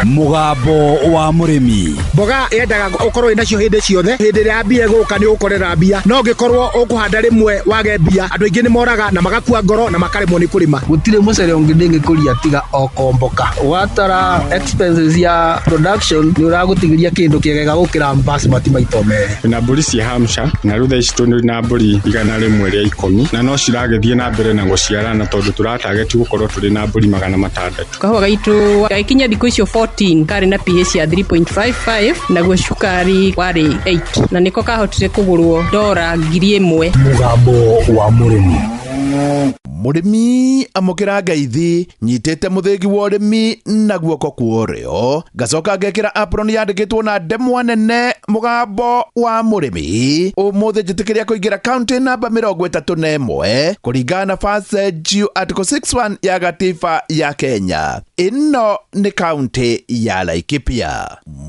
Mũgambo wa Mũrĩmi. Mboga yendaga ũkorwo wĩnacio hĩndĩ ciothe. Hĩndĩ ĩrĩa mbia ĩgũka nĩ ũgũkorera mbia, no ũngĩkorwo ũkũhanda rĩmwe wage mbia, andũ aingĩ nĩ moraga na magakua ngoro na makaremwo nĩ kũrĩma. Gũtirĩ mũcere ũngĩ ndĩngĩkũria tiga o komboka. Watara expenses ya production nĩ ũragũtigĩria kĩndũ kĩega gũkĩra basmati maita merĩ. Na mbũri cia Hampshire, na rĩu thaa ici tũrĩ na mbũri 110, na no ciragĩthiĩ na mbere na gũciarana tondũ tũratageti gũkorwo tũrĩ na mbũri 600. Kahũa gaitũ gagĩkinya thikũ icio 14 karĩ na pH ya 3.55, naguo cukari warĩ 8, na nĩko kahotire kũgũrwo dora 1000. Mũgambo wa Mũrĩmi. Mũrĩmi, amũkĩra ngeithi. Nyitĩte mũthĩgi wa ũrĩmi na guoko kwa ũrĩo, ngacoka ngekĩra apron yandĩkĩtwo na ndemwa nene "Mũgambo wa Mũrĩmi". Ũmũthĩ njĩtĩkĩria kũingĩra kaunti namba 31 kũringana na First Article 61 ya gatiba ya Kenya. Ĩno nĩ kaunti ya Laikipia.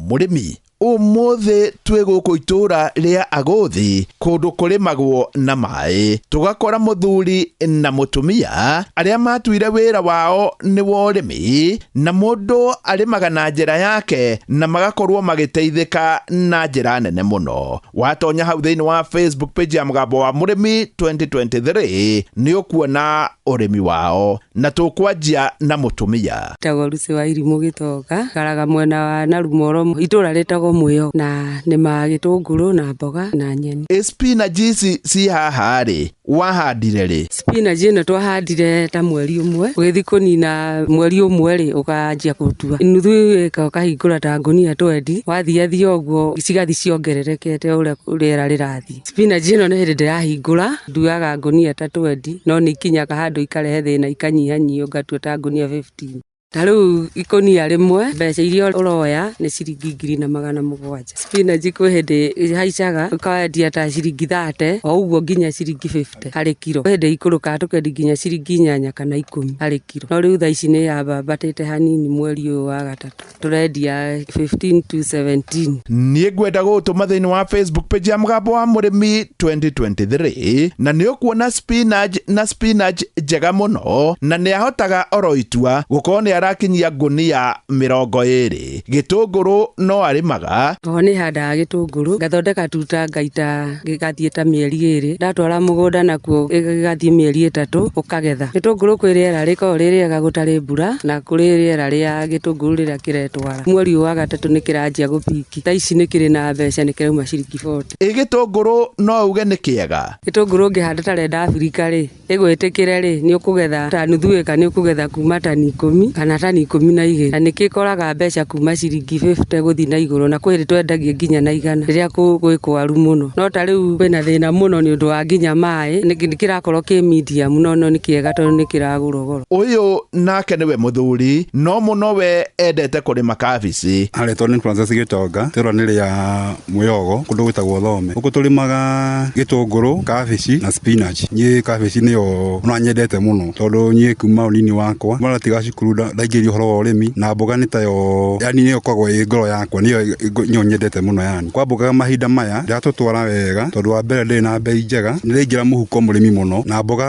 Mũrĩmi, ũmũthĩ twĩ gũkũ itũũra rĩa Agũthi, kũndũ kũrĩmagwo na maĩ, tũgakora mũthuri na mũtumia arĩa matuire wĩra wao nĩ wa ũrĩmi, na mũndũ arĩmaga na njĩra yake na magakorwo magĩteithĩka na njĩra nene mũno. Watonya hau thĩinĩ wa Facebook page ya Mũgambo wa Mũrĩmi 2023 nĩ ũkuona ũrĩmi wao, na tũkwanjia na mũtumia. Njĩtagwo Lucy wa Irimũ Gĩtonga, ngaraga mwena wa Narumoro, itũũra rĩtagwo Mwĩo, na nĩmaga gĩtũngũrũ na mboga na nyeni. Spinach ici ci haha rĩ, wahandire rĩ? Spinach ĩno twahandire ta mweri ũmwe, ũgĩthiĩ kũnina mweri ũmwe rĩ, ũkanjia gũtua nuthu ĩka, ũkahingũra ta ngũnia 20, wathiathia ũguo cigathiĩ ciongererekete ũrĩa rĩera rĩrathiĩ. Spinach ĩno nĩ hĩndĩ ndĩrahingũra, nduaga ngũnia ta 20, no nĩ ikinyaga handũ ikarehe thĩna, ikanyihanyihio, ngatua ta ngũnia 15. Ta rĩu ikũnia rĩmwe mbeca iria ũroya nĩ ciringi 1700. Spinach kwĩ hĩndĩ ĩhaicaga, ũkendia ta ciringi 30 o ũguo nginya ciringi 50 harĩ kiro. Kwĩ hĩndĩ ĩikũrũkaga tũkendia nginya ciringi 8 kana 10 harĩ kiro. No rĩu thaa ici nĩ yambambatĩte hanini, mweri ũyũ wa gatatũ tũrendia 15 to 17. Niĩ ngwenda gũgũtũma thĩinĩ wa Facebook page ya Mũgambo wa Mũrĩmi 2023 na nĩ ũkuona spinach, na spinach njega mũno, na nĩ ahotaga oro itua gũkorwo nĩ arakinyia ngũnia 20. Gĩtũngũrũ no arĩmaga. Oho nĩ handaga gĩtũngũrũ, ngathondeka tuta, ngaita gĩgathiĩ ta mĩeri 2, ndatwara mũgũnda nakuo gĩgathiĩ mĩeri 3 ũkagetha. Gĩtũngũrũ kwĩ rĩera rĩkoragwo rĩ rĩega gũtarĩ mbura, na kũrĩ rĩera rĩa gĩtũngũrũ rĩrĩa kĩretwara. Mweri ũyũ wa gatatũ nĩ kĩranjia gũpiki, thaa ici nĩ kĩrĩ na mbeca, nĩ kĩrauma ciringi 40. Ĩ gĩtũngũrũ no uge nĩ kĩega? Gĩtũngũrũ ũngĩhanda ta Red Africa rĩ, ĩgwĩtĩkĩre rĩ, nĩ ũkũgetha ta nuthu ĩka, nĩ ũkũgetha kuma tani 10 kana tani 12, na nĩ gĩkoraga mbeca kuma ciringi 50 gũthiĩ na igũrũ, na kwĩ hĩndĩ twendagia nginya na 100 rĩrĩa gwĩ kwaru mũno. No ta rĩu kwĩna thĩna mũno nĩ ũndũ wa nginya maĩ, nĩ kĩrakorwo kĩ medium, no nĩ kĩega tondũ nĩ kĩragũrwo goro. Ũyũ nake nĩwe mũthuri, no mũno we endete kũrĩma kabici. Arĩtwo nĩ Francis Gĩtonga, itũũra nĩ rĩa Mwĩogo, kũndũ gwĩtagwo Thome. Gũkũ tũrĩmaga gĩtũngũrũ, kabici na spinach. Niĩ kabici nĩyo ona nyendete mũno tondũ niĩ kuma ũnini wakwa maratiga cukuru ndaingĩrio ũhoro wa ũrĩmi, na mboga nĩ tayo, yani nĩyo ĩkoragwo ĩ ngoro yakwa, nĩyo nyendete mũno. Yani kwa mboga mahinda maya ndiratũtwara wega tondũ wa mbere ndĩrĩ na bei njega, nĩraingĩra mũhuko mũrĩmi mũno, na mboga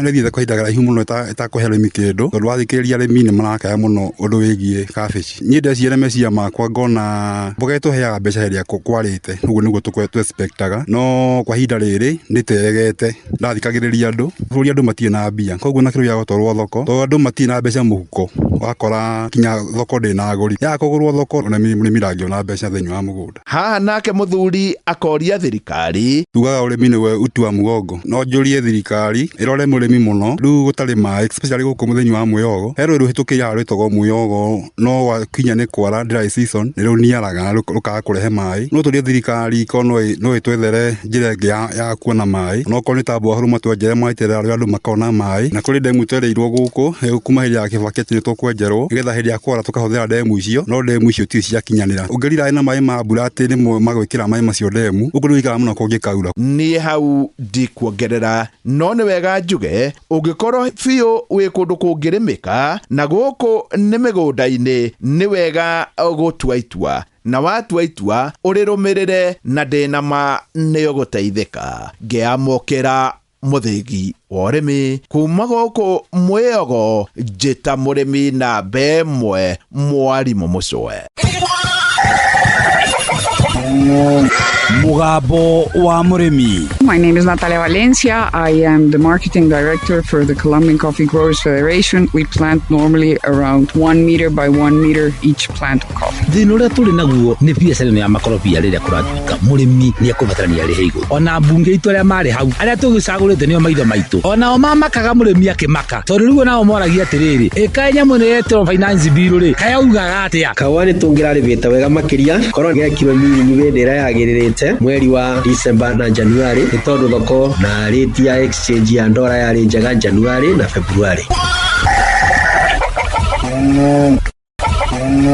nĩthiĩte kwa ihinda karaihu mũno ĩtakũhe arĩmi kĩndũ, tondũ wathikĩrĩria arĩmi nĩ marakaya mũno ũndũ wĩgiĩ kabici. Niĩ ndeciria meciria makwa ngona mboga ĩtũheaga mbeca hĩndĩ ĩrĩa kwarĩte, ũguo nĩguo tũ-expectaga, no kwa ihinda rĩrĩ nĩtegete. Ndathikagĩrĩria andũ bũrũri, andũ matirĩ na mbia, koguo na kĩndũ gĩa gũtwarwo thoko, tondũ andũ matirĩ na mbeca mũhuko, wakora kinya thoko ndĩrĩ na agũri, yaga kũgũrwo thoko ona mũrĩmi ndangĩona mbeca thĩinĩ wa mũgũnda. Haha nake mũthuri akoria thirikari. Tugaga ũrĩmi nĩwe uti wa mũgongo. No njũrie thirikari ĩrore mũrĩmi mũno rĩu gũtarĩ maĩ, especially gũkũ mũthĩinĩ wa Mwĩogo. He rũĩ rũhĩtũkĩire haha rwĩtagwo Mwĩogo, no wakinya nĩ kwara dry season nĩ rũniaraga na rũkaga kũrehe maĩ. No tũrie thirikari korwo no ĩtwethere njĩra ĩngĩ ya kuona maĩ, onokorwo nĩ ta borehole, matwenjere maitĩrĩra rũĩ andũ makona maĩ. Na kũrĩ ndemu twerĩirwo gũkũ kuma hĩndĩ ya Kibaki atĩ nĩ tũkwenjerwo nĩgetha hĩndĩ ya kwara tũkahũthĩra ndemu icio, no ndemu icio tirĩ ciakinyanĩra. Ũngĩrira na maĩ ma mbura atĩ nĩmo magwĩkĩra maĩ macio ndemu, gũkũ nĩ gũikara mũno kũngĩkaura. Niĩ hau ndikuongerera, no nĩ wega njuge ũngĩkorwo biũ wĩ kũndũ kũngĩrĩmĩka, na gũkũ nĩ mĩgũnda-inĩ, nĩ wega gũtua itua, na watua itua ũrĩrũmĩrĩre, na ndĩna ma nĩ ũgũteithĩka. Ngĩamũkĩra. Mũthĩgi wa ũrĩmi kuma gũkũ Mwĩogo, njĩta mũrĩmi namba ĩmwe, Mwarimũ Mũcwe. Mugambo wa Mũrĩmi. My name is Natalia Valencia. I am the marketing director for the Colombian Coffee Growers Federation. We plant normally around 1 meter by 1 meter each plant of coffee. Thĩna ũrĩa tũrĩ naguo nĩ biacara ĩno ya makorobia rĩrĩa kũratuĩka mũrĩmi nĩ ekũbatarania arĩhe igũrũ. Ona mbunge itũ arĩa marĩ hau arĩa tũgĩcagũrĩte nĩo maitho maitũ, onao mamakaga mũrĩmi akĩmaka, tondũ rĩu onao moragia atĩrĩrĩ, ĩkaĩ nyamũ ĩno yetĩrwo finance bill rĩ, kayaugaga atĩa? Kahũa nĩ tũngĩrarĩmĩte wega makĩria korwo gekirwo miringi hĩndĩ ĩrĩa yagĩrĩrĩte mweri wa December na January, nĩ tondũ thoko na rate ya exchange ya ndora yarĩ njega January na February.